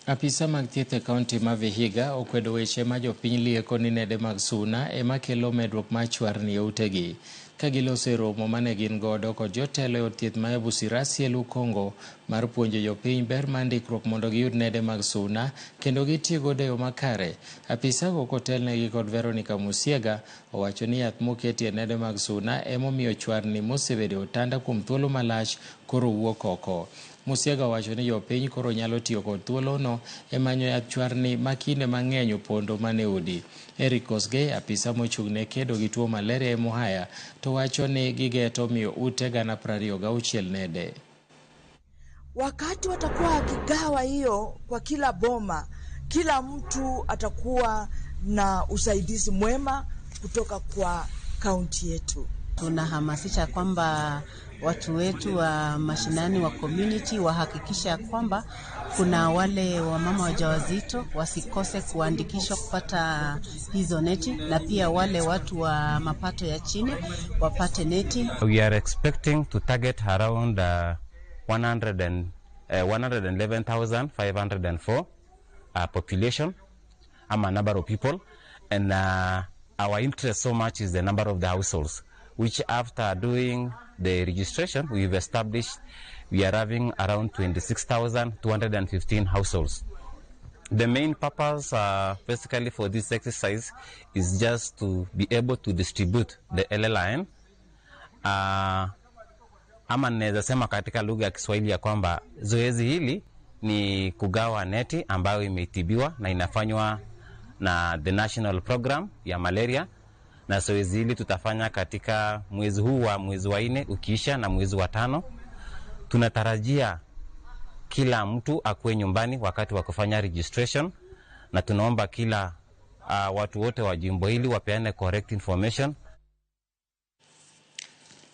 Apisa mag thieth e kaunti ma Vihiga okwedo weche ma jopiny lieko ni nede mag suna ema kelo medruok mar chwarni e utegi. Ka giloso e romo mane gin godo kod jotelo e od thieth ma Ebusirasi e Lukongo mar puonjo jopiny ber mar ndikruok mondo giyud nede mag suna kendo giti godo e yo makare. Apisago kotelnegi kod Veronica Musiega owacho ni yath moketi e nede mag suna emomiyo chwarni mosebedo e otanda kuom thuolo malach koro wuok oko. Musiega owacho ni jopiny koro nyalo tiyo kod thuolono e manyo yath chwarni ma kinde mang'eny opondo mana e udi. Eric Kosgei, apisa mochung' ne kedo gi tuo malaria e Muhaya, to wacho ni gigeto miyo ute 26,000 nede. Wakati watakuwa wakigawa hiyo kwa kila boma, kila mtu atakuwa na usaidizi mwema kutoka kwa kaunti yetu. Tunahamasisha kwamba watu wetu wa mashinani wa community wahakikisha kwamba kuna wale wamama wajawazito wasikose kuandikishwa kupata hizo neti, na pia wale watu wa mapato ya chini wapate neti. We are expecting to target around 111,504 population ama number of people, and our interest so much is the number of the households, which after doing the registration we've established we are having around 26,215 households. The main purpose basically for this exercise is just to be able to distribute the LLIN. Ama naweza sema katika lugha ya Kiswahili ya kwamba zoezi hili ni kugawa neti ambayo imetibiwa na inafanywa na the national program ya malaria, na zoezi hili tutafanya katika mwezi huu wa mwezi wa nne ukiisha na mwezi wa tano. Tunatarajia kila mtu akuwe nyumbani wakati wa kufanya registration, na tunaomba kila watu wote wa jimbo hili wapeane correct information.